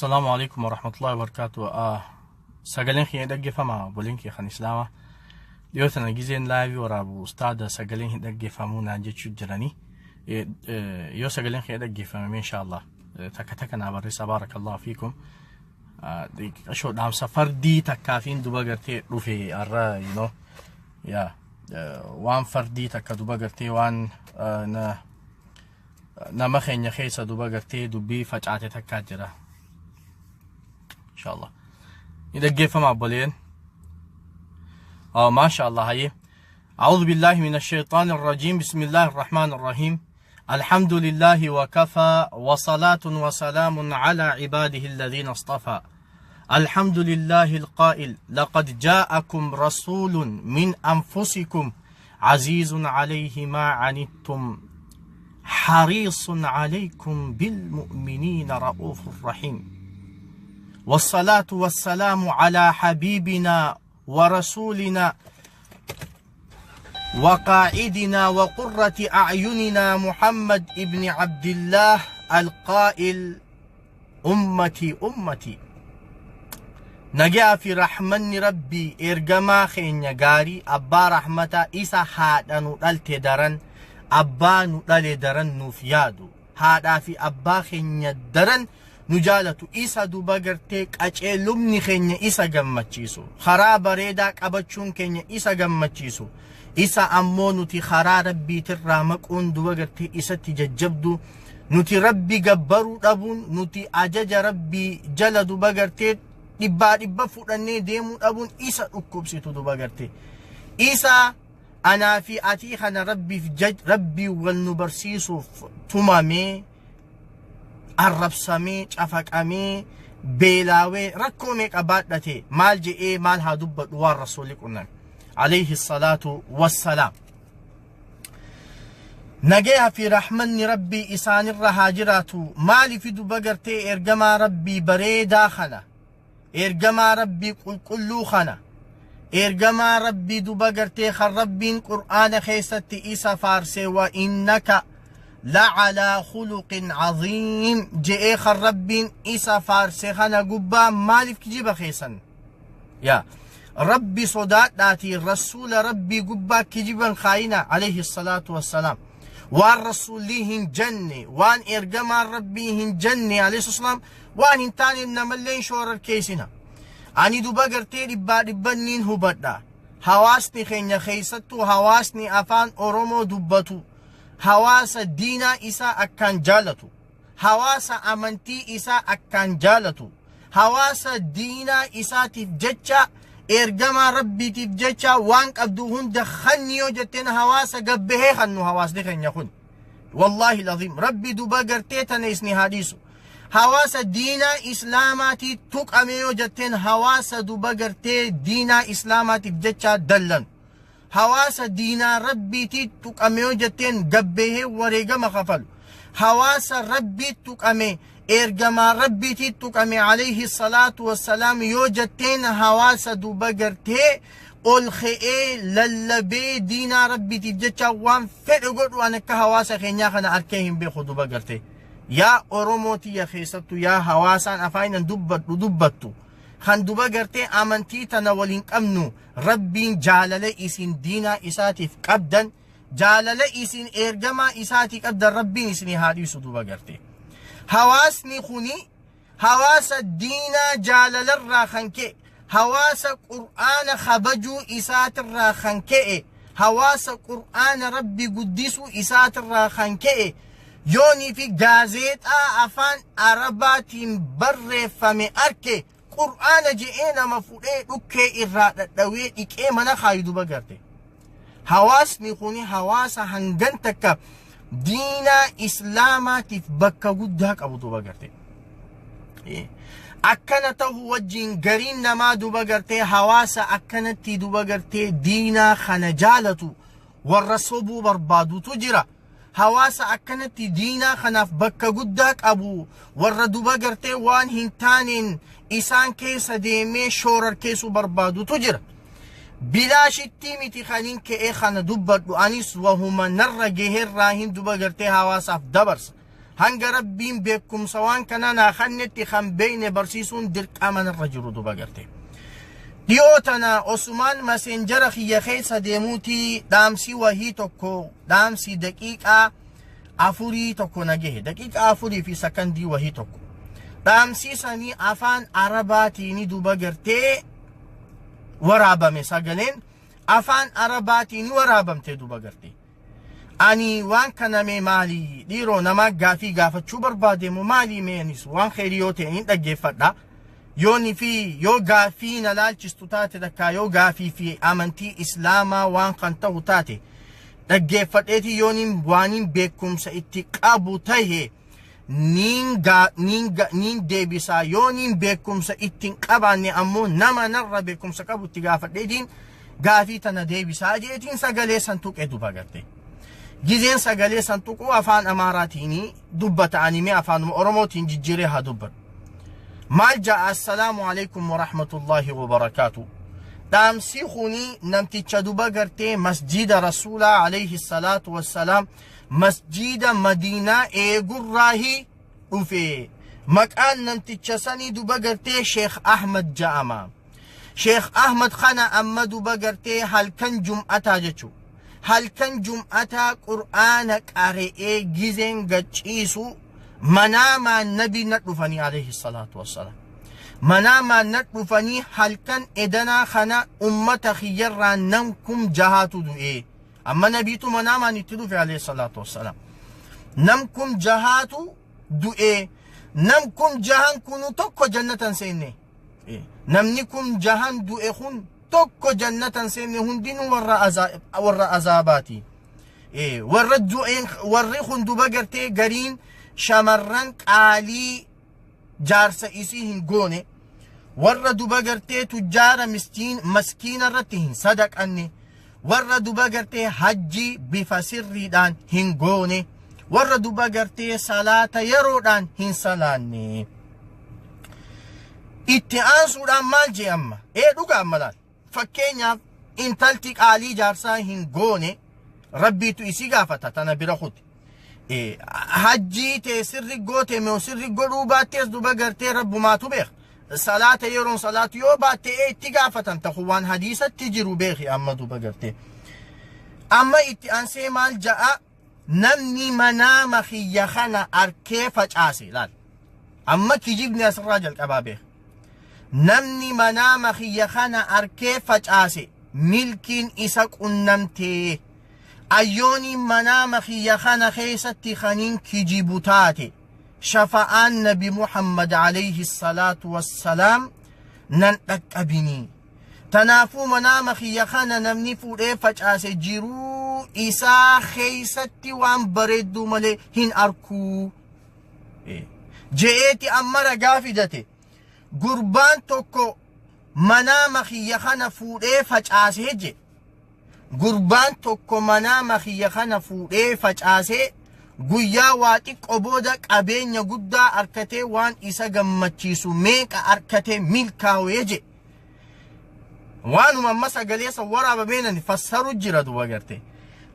Assalaamu alaikum warahmatullahi wabarakatuh. Sagaleen kiyya dhaggeeffama, obboleen kiyya kan Islaamaa. Dhiyoo tana gizeen live waraabu ustaada sagaleen hin dhaggeeffamuu naan jechuu jiranii. Yoo sagaleen kiyya dhaggeeffame, inshaallah takka takka naa barreessa, baarakallahu fiikum. Qashoo dhaamsa fardii takkaafiin duba gartee dhufe har'a yaa waan fardii takka duba gartee waan nama keenya keessa duba gartee dubbii facaate takkaa jira. Inshallah. Ni dhaggeeffama, obboleen. ما شاء الله. هي أعوذ بالله من الشيطان الرجيم، بسم الله الرحمن الرحيم، الحمد لله وكفى، وصلاة وسلام على عباده الذين اصطفى. الحمد لله القائل: لقد جاءكم رسول من أنفسكم عزيز عليه ما عنتم حريص عليكم بالمؤمنين رؤوف رحيم. والصلاة والسلام على حبيبنا ورسولنا وقائدنا وقرة أعيننا محمد ابن عبد الله القائل: أمتي أمتي. Nagaa fi rahmanni Rabbii ergamaa keenya gaarii, abbaa rahmataa, isa haadha nu dhalte daran, abbaa nu dhale daran nuuf yaadu, haadhaa fi abbaa keenya daran nu jaalatu, isa duba gartee qaceelumni keenya isa gammachiisu, karaa bareedaa qabachuun keenya isa gammachiisu, isa ammoo nuti karaa Rabbiitirraa maquun duba gartee isatti jajjabdu, nuti Rabbi gabbaruu dhabuun, nuti ajaja Rabbii jala duba gartee dhibbaa dhibba fudhannee deemuu dhabuun isa dhukkubsitu, duba gartee isa anaa fi atii kana Rabbiif Rabbii wal nu barsiisuuf tumamee, arrabsamee, cafaqamee, beelaawee, rakkoo meeqa baadhate, maal je'ee maal haa dubbadhu waan Rasuulli qunname alayhi salaatu wassalaam. Nagayaa fi rahmanni Rabbii isaanirra haa jiraatu. Maaliif duba gartee ergamaa Rabbii bareedaa kana, ergamaa Rabbii qulqulluu kana, ergamaa Rabbii duba gartee kan Rabbiin Qur'aana keessatti isa faarsee وإنك لعلى خلق عظيم je'ee kan Rabbiin isa faarse kana gubbaa maaliif kijiba keessan? Yaa Rabbi sodaadhaatii Rasuula Rabbii gubbaa kijiban kaayina alayhi salaatu wassalaam. Waan Rasuulli hin jenne, waan ergamaan Rabbii hin jenne alayhi salaam, waan hin taane namallee hin shoorarkeessina. Ani duba gartee dhibbaa dhibbanniin hubadha. Hawaasni keenya, keessattuu hawaasni afaan Oromoo dubbatu, hawaasa diinaa isaa akkaan jaalatu, hawaasa amantii isaa akkaan jaalatu, hawaasa diinaa isaatiif jecha, ergamaa Rabbiitiif jecha waan qabdu hunda kanni yoo jetteen hawaasa gabbahee kannu. Hawaasni keenya kun, wallaahi laziim, Rabbi duba gartee tana isni haa dhiisu. Hawaasa diinaa Islaamaatii tuqame yoo jetteen hawaasa duba gartee diinaa Islaamaatiif jecha dallanu, hawaasa diinaa Rabbiitii tuqame yoo jetteen gabbahee wareegama kafalu, hawaasa Rabbii tuqame, ergamaa Rabbiitii tuqame alayhi salaatu wassalaam yoo jetteen hawaasa duba gartee ol ka'ee lallabee diinaa Rabbiitiif jecha waan fedhe godhu. An akka hawaasa keenyaa kana arkee hin beeku duba gartee. Yaa Oromoo tiyya, keessattuu yaa hawaasaan afaanan dubbadhu dubbattu kan duba gartee amantii tana waliin qabnu, Rabbiin jaalala isin diinaa isaatiif qabdan, jaalala isin ergamaa isaatii qabdan, Rabbiin isinii haa dhiisu duba gartee. Hawaasni kuni hawaasa diinaa jaalalarraa kan ka'e, hawaasa Qur'aana kabajuu isaatirraa kan ka'e, hawaasa Qur'aana Rabbi guddisuu isaatirraa kan ka'e, yoonii fi gaazeexaa afaan Arabaatiin barreeffame arke Qur'aana je'ee nama fudhee dhukkee irraa dhadhawee dhiqee mana kaayu duba garte. Hawaasni kuni hawaasa hangan takka diinaa Islaamaatiif bakka guddaa qabu duba garte. Akkana ta'u wajjin gariin namaa duba gartee hawaasa akkanatti duba gartee diinaa kana jaalatu warra sobuu barbaadutu jira. Hawaasa akkanatti diinaa kanaaf bakka guddaa qabu warra duba gartee waan hin taaneen isaan keessa deemee shoorarkeessuu barbaadutu jira. Bilaashitti miti kanin ka'ee kana dubbadhu, anis wahuma narra gaheerraa hin duba gartee hawaasaaf dabarsa. Hanga Rabbiin beekumsa waan kana naa kennetti kan beeyne barsiisuun dirqama narra jiru duba garte. Dhiyoo tana osumaan Messenger kiyya keessa deemuutii dhaamsi wahii tokko, dhaamsi daqiiqaa 4 tokko na gahe, daqiiqaa 4 fi sakandii wahii tokko. Dhaamsi sanii afaan Arabaatiin duba gartee waraabame, sagaleen afaan Arabaatiin waraabamte duba garte. Ani waan kana mee maali, dhiiroo namaa gaafii gaafachuu barbaade moo maali? Meenis waan kheyrii yoo ta'e hin dhaggeeffadha. Yooni fi yoo gaafii na laalchistu taate takka, yoo gaafii fi amantii Islaamaa waan kan ta'u taate dhaggeeffadheeti, yooniin waaniin beekumsa itti qabu tahe niin deebisaa, yooniin beekumsa itti hin qabaanne ammoo nama narra beekumsa qabu itti gaafadheetiin gaafii tana deebisaa jeetiin sagalee san tuqe duba garte. Gizeen sagalee san tuquu afaan Amaaraatiin dubbata, ani mee afaanuma Oromootiin jijjiiree haa dubbadhu. Maal ja'a? Assalaamu alaikum warahmatullaahi wabarakaatu. Dhaamsi kuni namticha duba gartee masjida Rasuulaa alayhi salaatu wassalaam, masjida Madiinaa eegurraahi dhufe. Maqaan namticha sanii duba gartee Sheekh Ahmad ja'ama. Sheekh Ahmad kana amma duba gartee halkan jum'ataa jechuudha. Halkan jum'ataa Qur'aana qare'ee gizeen gachiisu manaamaan nabi na dhufanii alayhi salaatu wassalaam. Manaamaan na dhufanii, halkan edanaa kana ummata kiyyarraa nam 6000tu du'e. Amma nabiitu manaamaan itti dhufe alayhi salaatu wassalaam. Nam 6000tu du'e. Nam 6000 kunu tokko jannatan seenne. Namni 6000 du'e kun tokko jannatan seenne, hundinuu warra azaabaati. Warra du'een, warri kun duba gartee gariin shamarran qaalii jaarsa isii hin goone, warra duba gartee tujjaara miskiin maskiina irratti hin sadaqanne, warra duba gartee hajjii bifa sirriidhaan hin goone, warra duba gartee salaata yeroodhaan hin salaanne. Itti aansuudhaan maal jee amma? Ee, dhuga amma laal. Fakkeenyaaf, intalti qaalii jaarsaa hin goone Rabbiitu isii gaafata, tana bira kuti. Hajjii tee sirri goote moo sirri godhuu baattees duba gartee Rabbumaatu beeka. Salaata yeroon salaatu yoo baatte ee itti gaafatan ta'u, waan hadiisatti jiru beeki amma duba gartee. Amma itti aansee maal ja'a? Namni manaama kiyya kana arkee facaase, laal. Amma kijibni asirraa jalqabaa beeka. Namni manaama kiyya kana arkee facaase milkiin isa qunnamtee. Ayyooniin manaama kiyya kana keessatti kaniin kijibu taate, shafa'aan Nabi Muhammad alayhi salaatu wassalaam nan dhaqqabinii. Tanaafuu manaama kiyya kana namni fuudhee facaase jiruu isaa keessatti waan bareedduu malee hin arkuu. Je'eeti amma ragaa fidate. Gurbaan tokko manaama kiyya kana fuudhee facaasee je. Gurbaan tokko manaama kiyya kana fuudhee facaasee guyyaa waa xiqqoo booda qabeenya guddaa arkatee, waan isa gammachiisu meeqa arkatee milkaawee je. Waanuma amma sagalee san waraabameenani fassaru jira duba garte.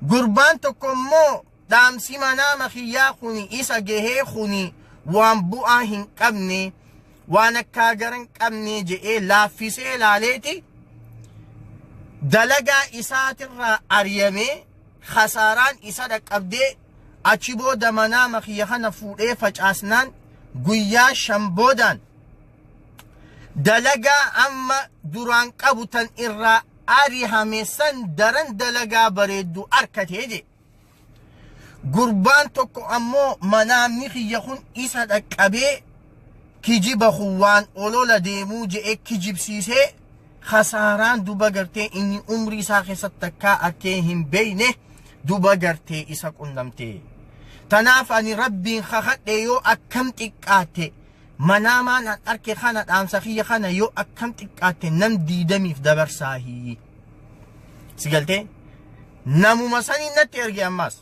Gurbaan tokko immoo dhaamsi manaama kiyyaa kuni isa gahee kuni waan bu'aa hin qabne, waan akkaa gara hin qabne je'ee laaffisee laaleeti dalagaa isaatirraa ariyamee khasaaraan isa dhaqqabdee, achi booda manaama kiyya kana fuudhee facaasnaan guyyaa 5 boodaan dalagaa amma duraan qabu tan irraa arihame san daran dalagaa bareeddu arkatee je. Gurbaan tokko ammoo manaamni kiyya kun isa dhaqqabee kijiba kun waan olola deemuu je'e kijibsiisee, khasaaraan duba gartee inni umrii isaa keessatti takkaa arkee hin beeyne duba gartee isa qunnamte. Tanaaf ani Rabbiin kakadhe, yoo akkam xiqqaatte manaamaan an arke kana, dhaamsa kiyya kana yoo akkam xiqqaatte nam 20f dabarsaahii. Si galtee? Namuma saniin natti erge ammaas.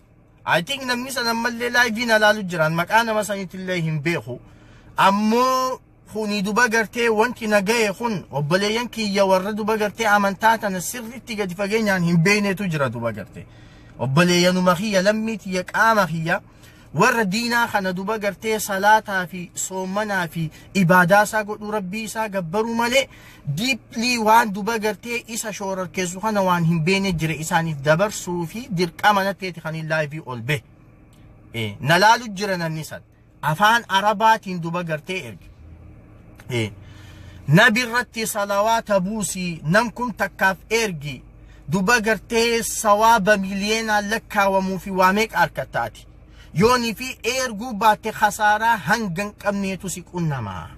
I think namni san ammallee live na laalu jiran, maqaa nama saniitillee hin beeku. Ammoo kuni duba gartee wanti na gahe kun obboleeyyan kiyya warra duba gartee amantaa tana sirriitti gadi fageenyaan hin beeknetu jira duba gartee. Obboleeyyanuma kiyya, lammii tiyya, qaama kiyya Warra diinaa kana duba gartee salaataa fi soomanaa fi ibaadaa isaa godhuu, rabbii isaa gabbaruu malee, deeply waan duba gartee isa shoorarkeessu kana waan hin beene jira. Isaaniif dabarsuu fi dirqama natteeti kan hin live ol bahe. Na laalu jira. Namni san afaan Arabaatiin duba gartee erge. Nabi irratti salawaata buusii, nam kun takkaaf ergi, duba gartee sawaaba miliyeenaan lakkaawamuu fi waa meeqa harkattaati. Yoonii fi erguu baatte khasaaraa hanga hin qabneetu si qunnamaa.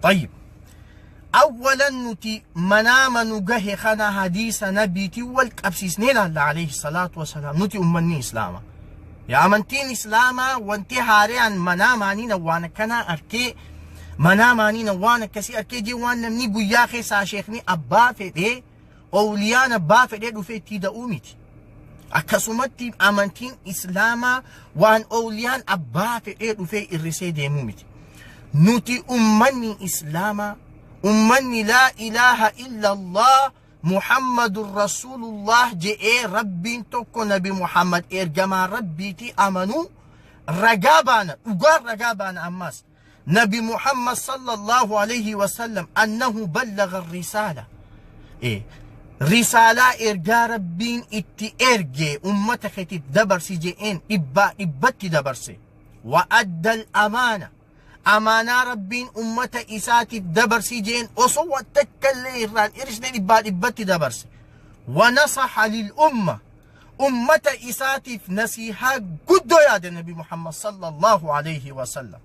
طيب، أولا nuti manaama nu gahe kana hadiisa nabiitiin wal qabsiisnee laalla عليه الصلاة والسلام. Nuti ummanni islaama, yaa amantiin islaamaa, wanti haaraan manaamaanii waan akkanaa arkee, manaamaanii waan akkasii arkee jee, waan namni guyyaa keessaa sheekni abbaa fedhee, owliyaan abbaa fedhee dhufee itti da'uu miti. Akkasumatti amantiin islaamaa waan owliyaan abbaa fedhee dhufee irrisee deemuu miti. Nuti ummanni islaamaa, ummanni لا إله إلا الله محمد رسول الله je'ee, rabbiin tokko, nabi Muhammad ergamaa rabbiiti amanuu ragaa baana, dhugaan ragaa baana. Ammas nabi Muhammad صلى الله عليه وسلم أنه بلغ الرسالة, risaalaa ergaa rabbiin itti erge ummata keetiif dabarsi je'een dhibbaa dhibbatti dabarse. وأدى الأمانة, amaanaa rabbiin ummata isaatiif dabarsi je'een osoo wattakkallee irraan irsne dhibbaa dhibbatti dabarse. ونصح للأمة, ummata isaatiif nasiihaa guddoo yaade nabi Muhammad صلى الله عليه وسلم.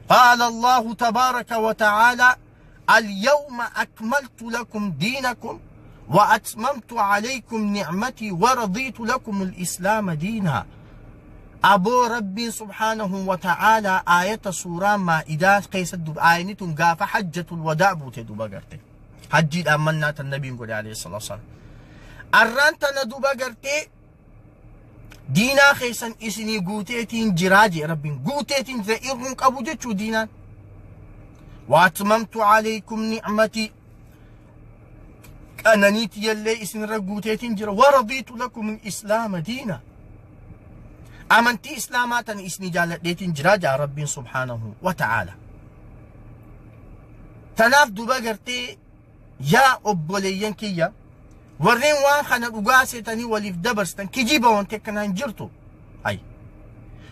قال الله تبارك وتعالى: اليوم أكملت لكم دينكم وأتممت عليكم نعمتي ورضيت لكم الإسلام دينا. Aboo, rabbiin سبحانه وتعالى aayata suuraa Maa'idaa keessa dub aayini tun gaafa حجة الوداع buute duba garte hajjiidhaan mannaa tan nabiin godhe عليه الصلاة والسلام. Arraan tana duba gartee diinaa keessan isinii guuteetiin jiraa jee rabbiin, guuteetiin jira, irruun qabu jechuu diinaan. وأتممت عليكم نعمتي, qananiiti yallee isinirra guuteetiin jira. ورضيت لكم الإسلام دينا, amantii islaamaa tan isinii jaalladheetiin jira jaa rabbiin سبحانه وتعالى. Tanaaf duba gartee, yaa obboleeyyan kiyya, warreen waan kana dhugaa seetanii waliif dabarsitan, kijiba, wanti akkanaa hin jirtu. Ay,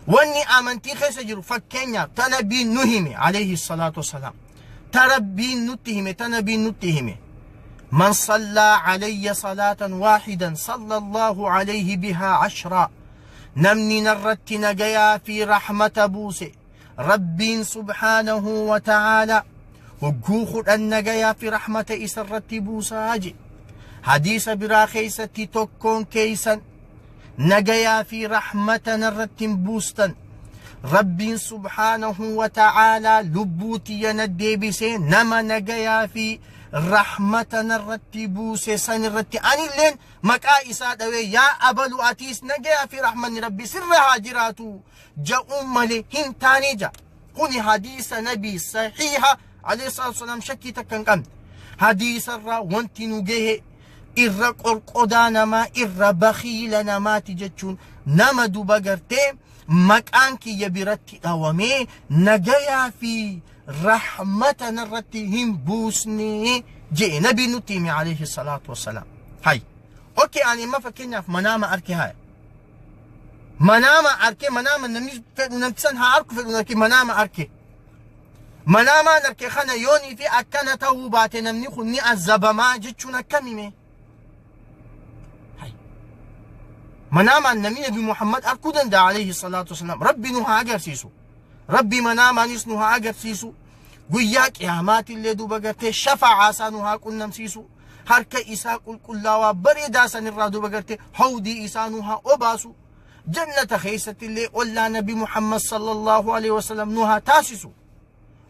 wanni amantii keessa jiru, fakkeenyaaf ta nabiin nu hime عليه الصلاة والسلام, ta rabbiin nutti hime, ta nabiin nutti hime: من صلى علي صلاة واحدا صلى الله عليه بها عشرا. Namni narratti nagayaa fi rahmata buuse, rabbiin سبحانه وتعالى hogguu 10 nagayaa fi rahmata isarratti buusaa je. Hadiisa biraa keeysatti, tokkoon keeysan nagayaa fi rahmata narratti hin buustan, rabbiin سبحانه وتعالى lubbuu tiyya na deebisee nama nagayaa fi rahmata narratti buuse san irratti anilleen maqaa isaa dhawee, yaa abalu, atiis nagayaa fi rahmanni rabbii sirra haa jiraatu ja'uun malee hin taane ja. Kuni hadiisa nabii sahiiha عليه الصلاة والسلام, shakkii takka hin qabne. Hadiisarraa wanti nu gahe, irra qorqodaa namaa, irra bakiila namaati jechuun nama duba gartee maqaan kiyya biratti dhawamee nagayaa fi rahmata narratti hin buusne jee nabii nutti hime عليه الصلاة والسلام. Hay, okay, ani imma fakkeenyaaf manaama arke. Haya, manaama arke, manaama namni fedhu, namti san haa arku fedhu arke, manaama arke. Manaamaan arke kana yoonii fi akkana ta'uu baate namni kun ni azabamaa jechuun akkamime? Hay, manaamaan namni nabi Muhammad arkuu danda'a عليه الصلاة والسلام. Rabbi nu haa agarsiisu, rabbi manaamaanis nu haa agarsiisu, guyyaa qiyaamaatillee duuba gartee shafa'aa isaa nu haa qunnamsiisu, harka isaa qulqullaawaa bareedaa sanirraa duuba gartee hawdii isaa nu haa obaasu, jannata keessattillee ollaa nabi Muhammad صلى الله عليه وسلم nu haa taasisu.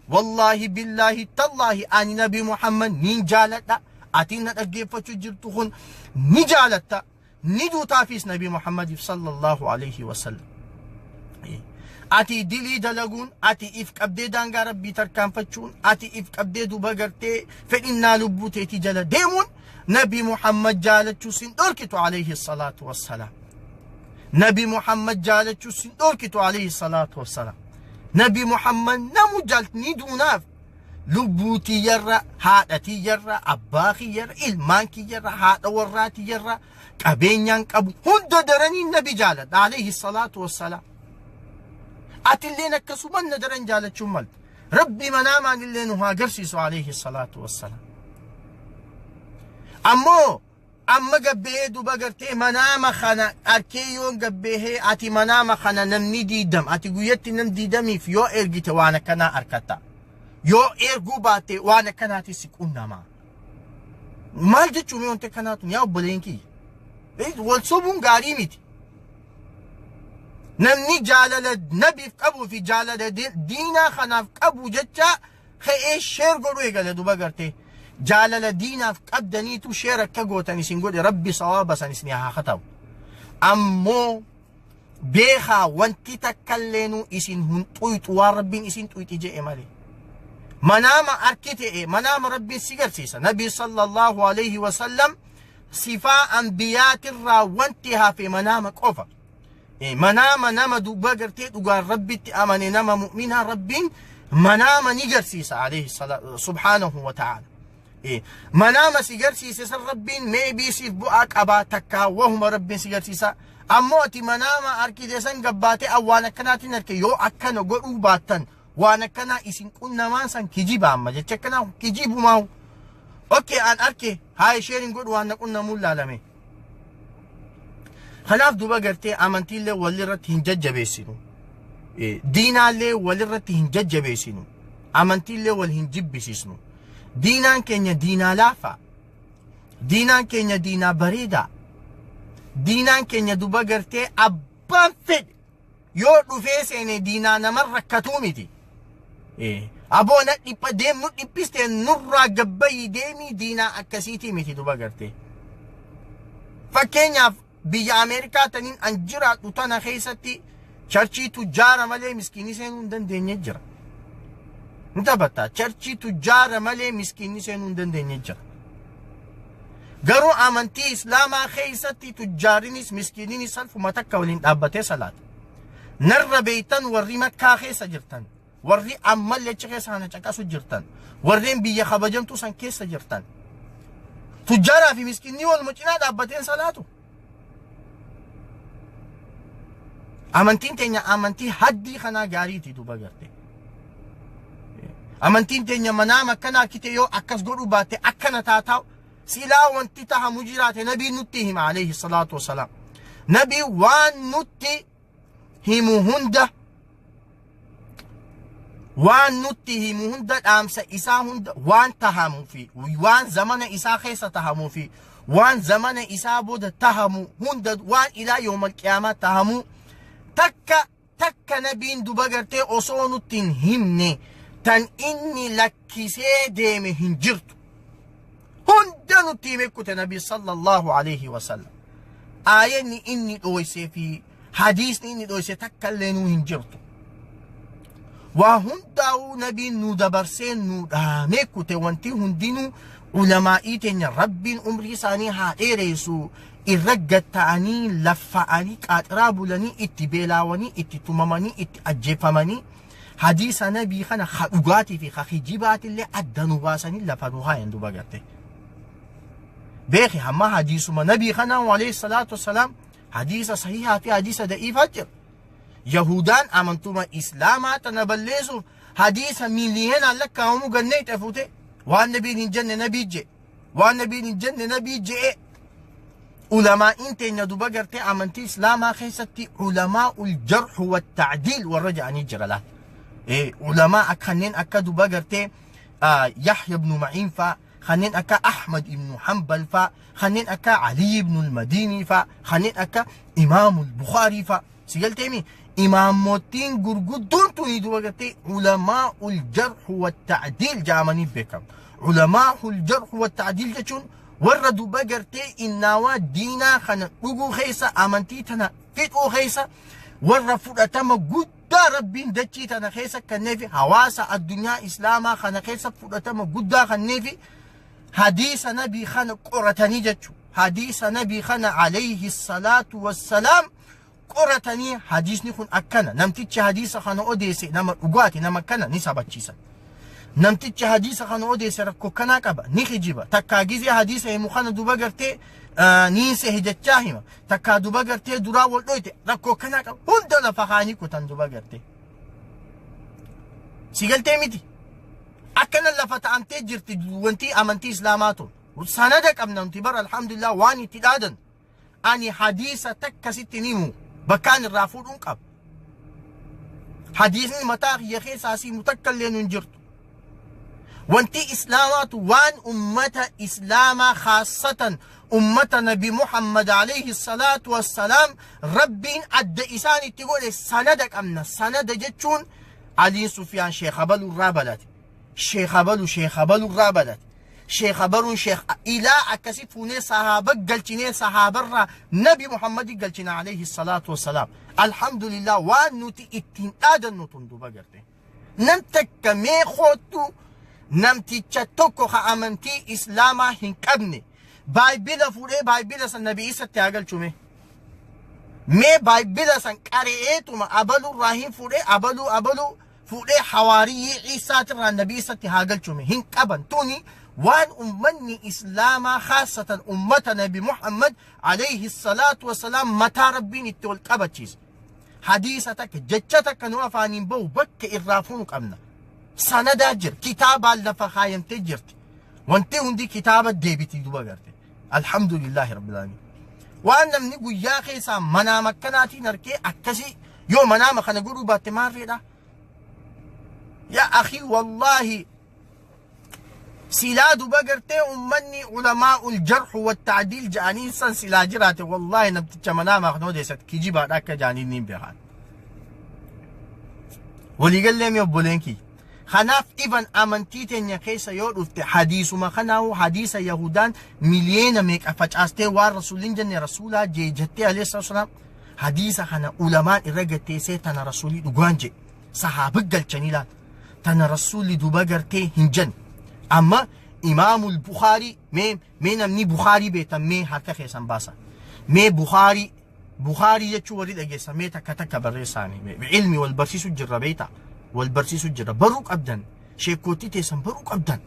Wallaahi, billaahi, tallaahi, ani nabi Muhammad nin jaaladha. Ati na dhaggeeffachuu jirtu kun ni jaalatta, ni duutaafis nabi Muhammadiif صلى الله عليه وسلم. Ati dilii dalaguun, ati if qabdee daangaa rabbii tarkaanfachuun, ati if qabdee duba gartee fedhinnaa lubbuu teetii jala deemuun nabi Muhammad jaalachuu sin dhorkitu عليه الصلاة والسلام. Nabi Muhammad jaalachuu sin dhorkitu alayhi salaatu wassalaam. Nabi Muhammad namu jaaltni duunaaf lubbuu tiyyarra, haadha tiyyarra, abbaa kiyyarra, ilmaan kiyyarra, haadha warraa tiyyarra, qabeenyaan qabu hunda daranii nabi jaaladha alayhi salaatu wassalaam. Atilleen akkasuman na daran jaalachuun malta. Rabbi manaamaan illee nu haa agarsiisu alayhi salaatu wassalaam. Ammoo amma gabbehee duba gartee manaama kana arkee yoon gabbehee, ati manaama kana namni 20, ati guyyatti nam 20f yoo ergite waan akkanaa arkatta. Yoo erguu baatte waan akkanaati si qunnamaa. Maal jechuun wanti akkanaatu, yaa obboleen kiyya? Wal sobuun gaarii miti. Namni jaalala nabiif qabuu fi jaalala diinaa kanaaf qabu jecha ka'ee share godhuu eegale duba gartee. Jaalala diinaaf qabdaniitu share akka gootan isin godhe, Rabbi sawaaba san isin haa katabu. Ammoo beekaa, wanti takka illeenuu isin hin xuyxu waan Rabbiin isin xuyxi je'e malee. Manaama arki ta'e manaama Rabbiin si garsiisa. Nabi sallallahu alayhi wasallam sifaa anbiyaatirraa wanti hafe manaama qofa. Manaama nama duba gartee dhugaan Rabbitti amane, nama mu'minaa, Rabbiin manaama ni garsiisa alayhi subhaanahu wa ta'ala. Manaama si garsiise san Rabbiin maybe siif bu'aa qabaa, takkaa wahuma Rabbiin si garsiisa. Ammoo ati manaama arkite san gabbaatee waan akkanaatiin arke, yoo akkana godhuu baattan waan akkanaa isin qunnamaan, san kijiba. Amma jecha akkanaa kijibumaa. Okay, an arke haa isheen hin godhu, waan na qunnamuun laalame. Kanaaf duba gartee amantiillee walirratti hin jajjabeessinu. Diinaallee walirratti hin jajjabeessinu. Amantiillee wal hin jibbisiisnu. Diinaan keenya diinaa laafa. Diinaan keenya diinaa bareedaa. Diinaan keenya duba gartee abbaan fedhe yoo dhufee seene diinaa nama rakkatuu miti. Aboo na dhipha deemnu dhiphiste, nurraa gabbayii deemii, diinaa akkasiitii miti duba gartee. Fakkeenyaaf biyya Ameerikaa taniin an jiraadhu tana keessatti churchii tujjaara malee miskiinni seenuu hin dandeenye jira. Ni taphatta, churchii tujjaara malee miskiinni seenuu hin dandeenye jira. Garuu amantii Islaamaa keessatti tujjaarinis miskiininis salfuma takka waliin dhaabbatee salaata. Narra beeytan, warri Makkaa keessa jirtan, warri ammallee achi keessa kana caqasu jirtan, warreen biyya kabajamtuu san keessa jirtan. Tujjaaraa fi miskiinni waluma cinaa dhaabbateen salaatu. Amantiin teenya amantii haddii kanaa gaariiti duba garte. Amantiin teenya manaama akkanaa kite yoo akkas godhuu baatte akkana taataa, silaa wanti tahamu jiraate nabiin nutti hima alayhi salaatu wasalaam. Nabii waan nutti himu hunda, waan nutti himu hunda, dhaamsa isaa hunda, waan tahamuu fi waan zamana isaa keessa tahamuu fi waan zamana isaa booda tahamu hunda, waan ilaa yoomal qiyaamaa tahamu takka takka nabiin duba gartee osoo nutti hin himne tan inni lakkisee deeme hin jirtu. Hunda nutti hime kute nabi sallallahu alayhi wasallam. Aayanni inni dhooysee fi hadiisni inni dhooyse takka illee nuu hin jirtu. Waa hundaa'uu nabiin nu dabarsee nu dhaamee kute. Wanti hundinuu ulamaa'ii teenya, Rabbiin umrii isaanii haa dheeressu, irra gatta'anii laffa'anii qaaxiraa bulanii, itti beelaawanii, itti tumamanii, itti ajjeefamanii, hadiisa nabii kana ha dhugaatii fi ha kijibaatillee adda nu baasanii lafa nu haayan duba garte. Beeki, hamma hadiisuma nabii kanaa alayhi salaatu wassalaam hadiisa sahihaa fi hadiisa da'iifaa jira. Yahudaan amantuma Islaamaa tana balleessuuf hadiisa miiliyoonaan lakkaa'amu gannee itti fuute, waan nabiin hin jenne nabii je, waan nabiin hin jenne nabii je'e. Ulamaa'iin teenya duba gartee amantii Islaamaa keessatti ulamaa'ul jarhu wa ta'diil warra jedhanii jira laal. Ulamaa kanneen akka duba gartee Yahya ibn Ma'iin faa, kanneen akka Ahmad ibn Hanbal faa, kanneen akka Ali ibn al-Madini faa, kanneen akka Imaamul Bukhaarii faa. Si galteemi, imaamottiin gurguddoon tuni duba gartee ulamaa'ul jarhu wa ta'diil jedhamanii beekamu. Ulamaa'ul jarhu wa ta'diil jechuun warra duba gartee innaawaa diinaa kana dhuguu keessa, amantii tana fixuu keessa warra fudhatama guddaa Rabbiin dachii tana keessa kenneefi, hawaasa addunyaa Islaamaa kana keessa fudhatama guddaa kenneefi, hadiisa nabii kana qoratanii jechuudha. Hadiisa nabii kana alayhi salaatu wassalaam Qoratanii hadiisni kun akkana, namtichi hadiisa kana odeesse nama dhugaati, nama kana ni sabachiisan. Namtichi hadiisa kana odeesse rakkoo kanaa qaba, ni kijiba, takkaa gizee hadiisa himu kana duba gartee niin sehe jechaa hima, takkaa duba gartee duraa wal dhoyte, rakkoo kanaa qaba, hunda lafa kaanii kutan duba gartee. Si galtee miti? Akkana lafa ta'amtee jirti wanti amantii islaamaa tun. Sanada qabna nuti bara, alhamdulillah, waan itti dhaadan. Ani hadiisa takka sitti ni himu, bakkaan irraa fuudhuun qaba. Hadiisni mataa kiyya keessaa si himu takka illee nu hin jirtu. Wanti islaamaatu waan ummata islaamaa, khaasatan ummata Nabi Muhammad alayhi salaatu wassalaam, Rabbiin adda isaan itti godhe sanada qabna. Sanada jechuun Aliin Sufiyaan Sheekh Abaluu irraa balate. Sheekh Abalu Sheekh Abaluu irraa balate. Sheekh Abaluun Sheekh ilaa akkasi fuunee sahaaba galchinee, sahaabarraa Nabi Muhammadi galchina alayhi salaatu wassalaam. Alhamdulillah, waan nuti ittiin dhaadannu tun duba garte. Nam takka mee koottu, namticha tokko ka amantii islaamaa hin qabne baayibila fuudhee baayibila san Nabi Isatti haa galchume. Mee baayibila san qare'eetuma abalurraa hin fuudhee, abaluu abaluu fuudhee hawaariyyii Iisaatirraa Nabi Isatti haa galchume, hin qaban. Tuni waan ummanni islaamaa, khaasatan ummata Nabi Muhammad alayhi salaatu wasalaam, mataa Rabbiin itti ol qabachiise. Hadiisa takka, jecha takka nu afaaniin bahu bakka irraa fuunu qabna. Sanadaa jira, kitaabaan lafa kaayamtee jirti. Wanti hundi kitaaba deebiti duba garte. Alhamdulillahi rabbil alamin. Waan namni guyyaa keessaa manaama akkanaatiin arkee akkasii yoo manaama kana godhuu baatte maarreedha? Yaa akhi, wallaahi silaa duba gartee ummanni ulamaa'ul jarhu wa ta'diil ja'anii san silaa jiraate, wallaahi namticha manaamaa kana odeessat kijibaadha akka ja'anii niin beekan. Waliigallee mi obboleen kiyya? Kanaaf ifan amantii teenya keessa yoo dhufte, hadiisuma kanaahu, hadiisa Yahudaan miliyeena meeqa facaastee waan rasuulli jenne rasuulaa jee jettee alayhi salaam, hadiisa kana ulamaan irra gatteessee tana rasuulii dhugaan jedhe sahaaba galchanii laal, tana rasuulli duba gartee hin jenne. Amma Imaamul Bukaarii, mee namni Bukaarii beektan mee harka keessan baasa. Mee Bukaarii jechuun warri dhageessan mee takka takka barreessaani. Ilmi wal barsiisu jirra, beektaa, wal barsiisu jirra. Baruu qabdan, sheekootii teessan baruu qabdan,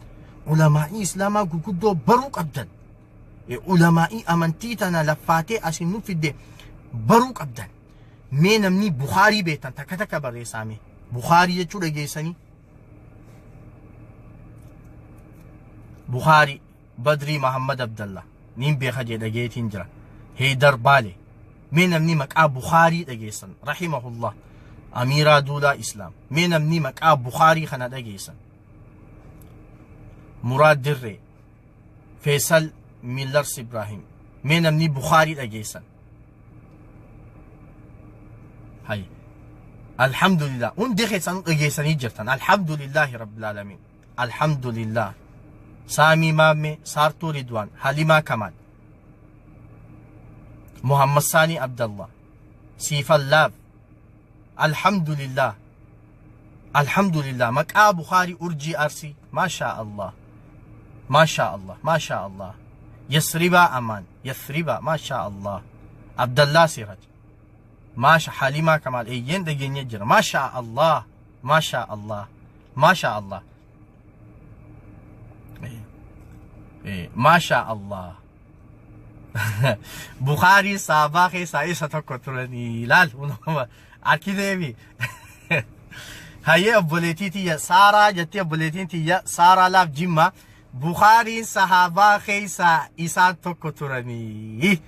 ulamaa'ii islaamaa gurguddoo baruu qabdan, ulamaa'ii amantii tana laffaatee asin nu fidde baruu qabdan. Mee namni Bukaarii beektan takka takka barreessaa mee. Bukaarii jechuu dhageessanii. Bukaarii Badrii Muhammad Abdallah niin beeka jee dhageetiin jira. Heydar Baale. Mee namni maqaa Bukaarii dhageessan, rahimahullah. Amiiraa Duulaa Islaam. Mee namni maqaa Bukaarii kana dhageessan. Muraad Dirree. Feesal Millars Ibrahim. Mee namni Bukaarii dhageessan. Hay. Alhamdulillah. Hundi keessanuu dhageessanii jirtan. Alhamdulillahi Rabbil Alamin. Alhamdulillah. Saamii Maammee, Saartuu Ridwaan, Halimaa Kamaal. Muhammad Saanii Abdallah. Siifan Laaf. Alhamdulillah. Alhamdulillah. Maqaa Bukaarii Urjii Arsii. Maashaa Allah. Maashaa Allah. Maashaa Allah. Yasribaa Amaan. Yasribaa. Maashaa Allah. Abdallaa Siraj. Maasha Halimaa Kamaal eeyyeen dhageenye jira. Maashaa Allah. Maashaa Allah. Maashaa Allah. Maashaa Allah. Bukaarii saabaa keessaa isa tokko turanii laal arkiteemi. Hayyee, obboleettii tiyya Saaraa jettee, obboleettiin tiyya Saaraa Laaf Jimma, Bukaariin sahaabaa keessaa isaan tokko turanii.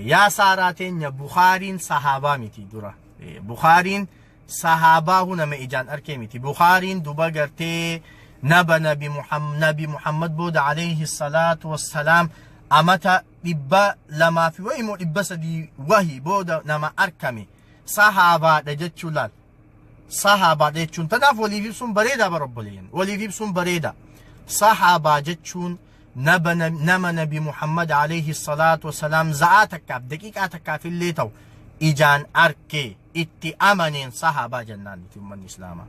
Yaa Saaraa teenya, Bukaariin sahaabaa miti dura. Bukaariin sahaabaa nama ijaan arkee miti. Bukaariin duba gartee naba Nabi Muhammad, Nabi Muhammad booda alayhi salaatu wassalaam amata 200 fi wayi immoo 300 wahi booda nama arkame sahaabaadha jechuun laal. Sahaabaadha jechuun tanaaf waliif ibsuun bareedaa bara obboleeyyan. Waliif ibsuun bareeda. Sahaabaa jechuun nama Nabi Muhammad alayhi salaatu wassalaam za'aa takkaaf daqiiqaa takkaaf illee ta'u ijaan arkee itti amaneen sahaabaa jennaan nuti uummanni islaamaa.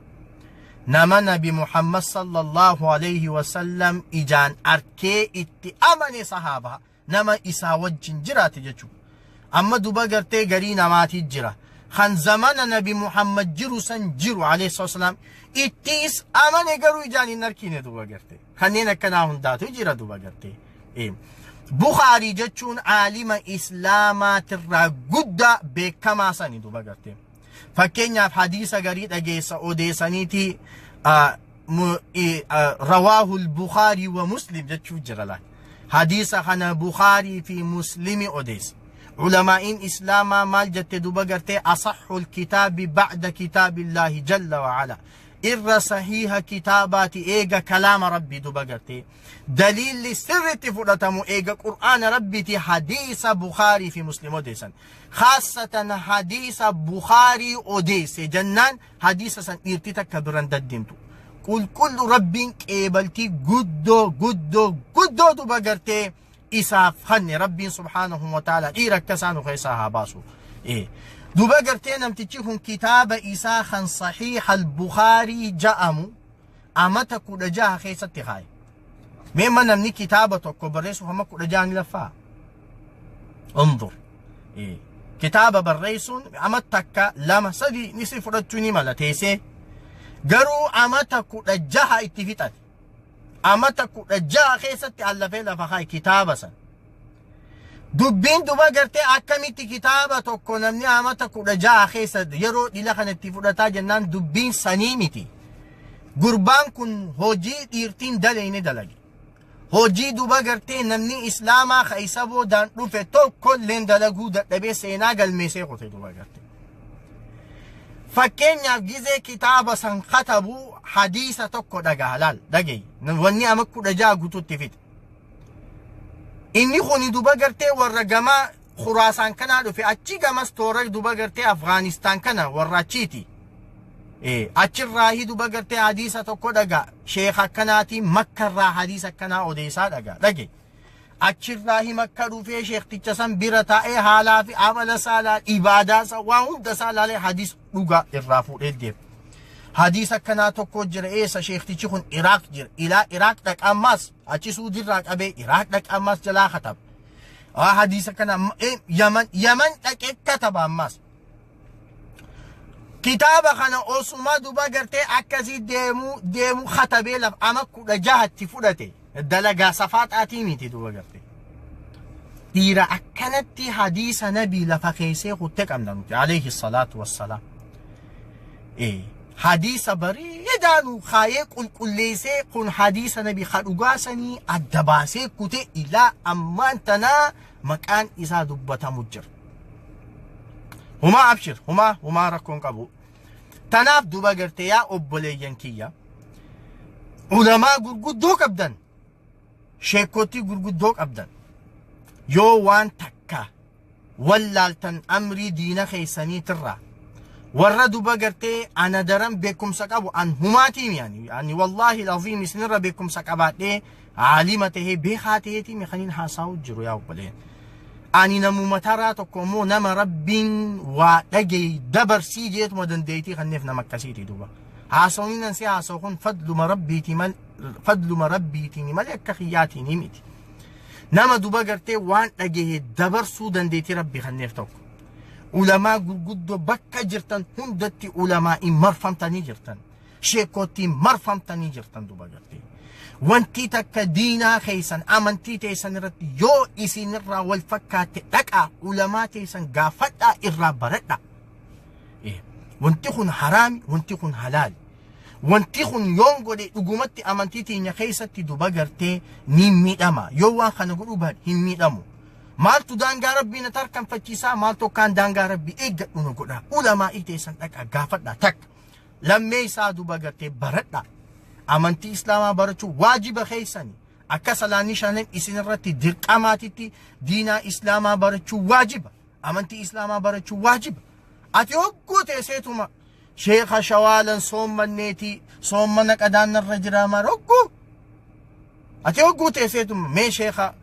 Nama Nabi Muhammad sallallahu alayhi wasallam ijaan arkee itti amane sahaabaa, nama isaa wajjin jiraate jechuudha. Amma duba gartee garii namaatii jira. Kan zamana Nabi Muhammad jiru san jiru alayhi salaam ittiis amane garuu ijaan hin argine duba gartee. Kanneen akkanaa hundaatu jira duba gartee. Bukhaarii jechuun aalima islaamaatirraa guddaa beekamaa sani duba gartee. Fakkeenyaaf hadiisa garii dhageessa odeessaniiti rawaahul Bukhaarii wa Muslim jechuu jira laal. Hadiisa kana Bukhaarii fi Muslimi odeessa. Ulamaa'iin islaamaa maal jette duba gartee? Asaxul kitaabi ba'da kitaabillaahi jalla wa'ala. Irra sahiiha kitaabaati eega kalaama rabbii duba gartee. Daliilli sirritti fudhatamu eega qur'aana rabbiiti hadiisa Bukhaarii fi Muslim odeessan. Khaasatan hadiisa Bukhaarii odeesse jennaan hadiisa san dhiirti takka biran daddeemtu. Qulqullu rabbiin qeebaltii guddoo guddoo guddoo duba gartee isaaf kanne rabbiin subhaanahu wa ta'ala dhiira akka isaa nu keessaa haa baasu. Duba gartee namtichi kun kitaaba isaa kan Sahiih al-Bukhaarii ja'amu amata 16 keessatti kaaye. Mee ma namni kitaaba tokko barreessuuf amma 16 ni laffaa? Undur. Kitaaba barreessuun ama takka, lama, sadi ni si fudhachuu ni mala teessee. Garuu amata 16 itti fixate. Amata 16 keessatti allafee lafa kaaye kitaaba san. Dubbiin duba gartee akkamitti kitaaba tokko namni amata 16 keessa yeroo dhila kana itti fudhataa jennaan dubbiin sanii miti. Gurbaan kun hojii dhiirtiin daleyne dalage. Hojii duba gartee namni islaamaa ka isa boodaan dhufe tokko illeen dalaguu dadhabee seenaa galmeessee qote duba gartee. Fakkeenyaaf gizee kitaaba san katabu hadiisa tokko dhagaha laal dhagayi. Wanni ama 16 guututti fixe. Inni kuni duba gartee warra gama Khuraasaan kanaa dhufe achi gamas toora duba gartee Afgaanistaan kana warra achiiti. Achirraa duba gartee hadiisa tokko dhaga sheekh akkanaatiin makkarraa hadiisa akkanaa odeessaa dhaga dhage. Achirraa makka dhufee sheekticha san bira taa'ee haalaa fi amala saalaa ibaadaa isaa waan hunda isaa laalee hadiisa dhugaa irraa fuudhee deema. Hadiisa akkanaa tokko jira eessa sheektichi kun Iraaq jira. Ilaa Iraaq dhaqa ammaas achi Suudirraa qabee Iraaq dhaqa ammaas jalaa kataba. Hadiisa kana Yaman Yaman dhaqee kataba ammaas. Kitaaba kana osuma duba gartee akkasii deemuu deemuu katabee laf ama 16tti fudhate dalagaa safaaxaatii miti duba gartee. Dhiira akkanatti hadiisa nabii lafa keessee kutte qabna nuti alayhi salaatu wassalaam. Hadiisa bareedaa nu kaayee qulqulleessee kun hadiisa nabii ka dhugaa sanii adda baasee kute ilaa ammaan tanaa maqaan isaa dubbatamu jira. Humaa abshir humaa humaa rakkoon qabu. Tanaaf duba gartee yaa obboleeyyan kiyya ulamaa gurguddoo qabdan sheekotii gurguddoo qabdan yoo waan takka wallaaltan amrii diina keessaniitirraa warra duba gartee ana daran beekumsa qabu an humaatiimi ani wallaahi laziim isinirra beekumsa qabaadhee aalima tahee beekaa taheetiimi kaniin haasa'u jiru yaa obboleen. Ani namuma taraa tokko immoo nama rabbiin waa dhagee dabarsii jeetuma dandeettii kanneef nama akkasiiti duuba. Haasawni nan si haasawu kun fadluma rabbiiti mal fadluma rabbiitiin malee akka kiyyaatiin miti. Nama duba gartee waan dhagee dabarsuu dandeettii rabbi kanneef tokko. Ulamaa gurguddoo bakka jirtan hundatti ulamaa in marfamtanii jirtan. Sheekootiin marfamtanii jirtan duba gartee. Wanti takka diinaa keessan amantii teessan irratti yoo isinirraa wal fakkaatte dhaqaa ulamaa teessan gaafadhaa irraa baradhaa. Wanti kun haraami, wanti kun halaali. Wanti kun yoon godhe dhugumatti amantii teenya keessatti duba gartee ni miidhama. Yoo waan kana godhuu baadhe hin miidhamu. Maaltu daangaa rabbii na tarkaanfachiisaa maaltu akkaan daangaa rabbii eeggadhu na godha. Ulamaa teessan dhaqaa gaafadhaa takka. Lammee isaa duba gartee baradhaa. Amantii islaamaa barachuu waajiba keessani. Akka salaanni shanan isin irratti dirqamaatitti diinaa islaamaa barachuu waajiba. Amantii islaamaa barachuu waajiba. Ati hogguu teesseetuma sheeka shawaalan soommanneeti soommana qadaannarra jira maal hogguu. Ati hogguu teesseetuma mee sheeka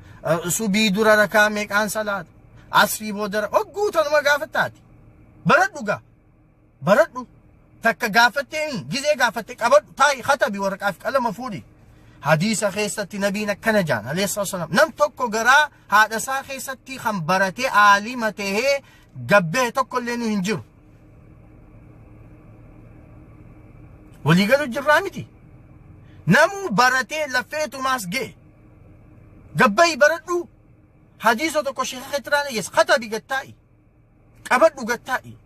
subii dura rakaa meeqaan salaata asrii booda hogguu tanuma gaafattaati. Baradhu gaa baradhu takka gaafattee gizee gaafatte qabadhu taa'i katabi waraqaa fi qalama fuudhi. Hadiisa keessatti nabiin akkana jaan alayhi salaam. Nam tokko garaa haadha isaa keessatti kan baratee aalima tahee gabbee tokko illee nu hin jiru. Waliigalu jirraa miti. Namuu baratee lafeetumaas ga'e. Gabbayi baradhu. Hadiisa tokko sheeka keetiraan dhageessa. Katabi gattaa'i. Qabadhu gattaa'i.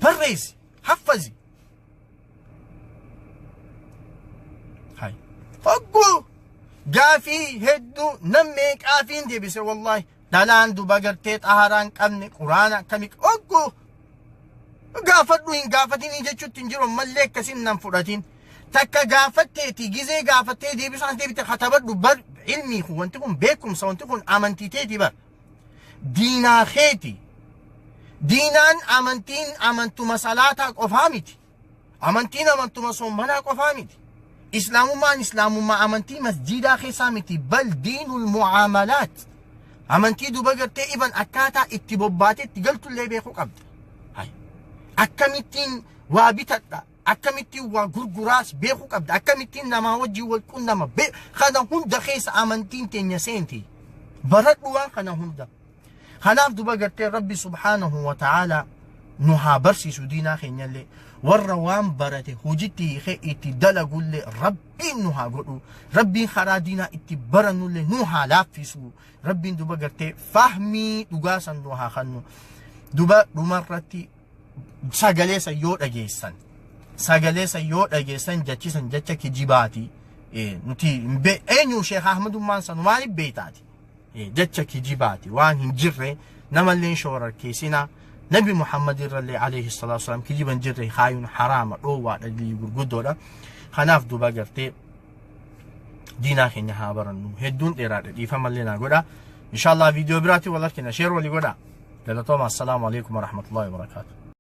Barreessi. Haffazi. Hay. Hogguu gaafii hedduu nam meeqaafiin deebise wallaahi. Dhalaan duba gartee xaharaa hin qabne quraana akkamii hogguu gaafadhu hin gaafatinii jechuutti hin jiru ammallee akkasin nan fudhatin. Takka gaafatteeti gizee gaafattee deebisaan deebite katabadhu bar ilmii kun wanti kun beekumsa wanti kun amantii teeti bar. Diinaa keeti. Diinaan amantiin amantuma salaataa qofaa miti. Amantiin amantuma soommanaa qofaa miti. Islaamummaan islaamummaa amantii masjiidaa keessaa miti. Bal diinul mu'aamalaat. Amantii duba gartee iban akkaataa itti bobbaatee itti galtullee beekuu qabda. Hay. Akkamittiin waa bitadha. Akkamittiin waa gurguraas beekuu qabda. Akkamittiin namaa wajjin wal qunnama. Kana hunda keessa amantiin teenya seenti. Baradhu waan kana hunda. Kanaaf duba gartee Rabbi subhaanahu wa ta'aalaa nu haa barsiisu diinaa keenyallee warra waan barate hojitti hiikee itti dalagullee Rabbiin nu haa godhu. Rabbiin karaa diinaa itti barannullee nu haa laaffisu. Rabbiin duba gartee fahmii dhugaa san nu haa kennu. Duba dhumarratti sagalee san yoo dhageessan sagalee san yoo dhageessan jechi san jecha kijibaati. Nuti eenyu Sheekh Ahmadummaan san maaliif beektaati? Jecha kijibaati waan hin jirre namallee shoorarkeessinaa. Nabi Muhammad irrallee alayhi salaatu wasalaam kijiba hin jirre kaayuun haraama dhoowwaadha gurguddoodha. Kanaaf duba gartee diinaa keenya haa barannu. Hedduun dheeraadha dhiifamallee naa godha. Inshallah viidiyoo biraatti wal argina. Share walii godha. Galatooma. Assalaamu alaikum warahmatullahi wabarakaatuh.